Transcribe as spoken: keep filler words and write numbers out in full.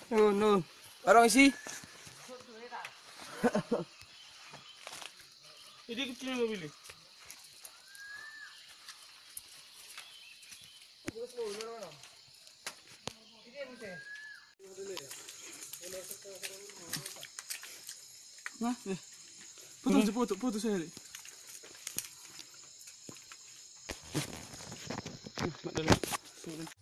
No, no. Barang isi. Ini kecil mobil. Nah, eh. Potong, potong, potong saya. Nah, mak dalam.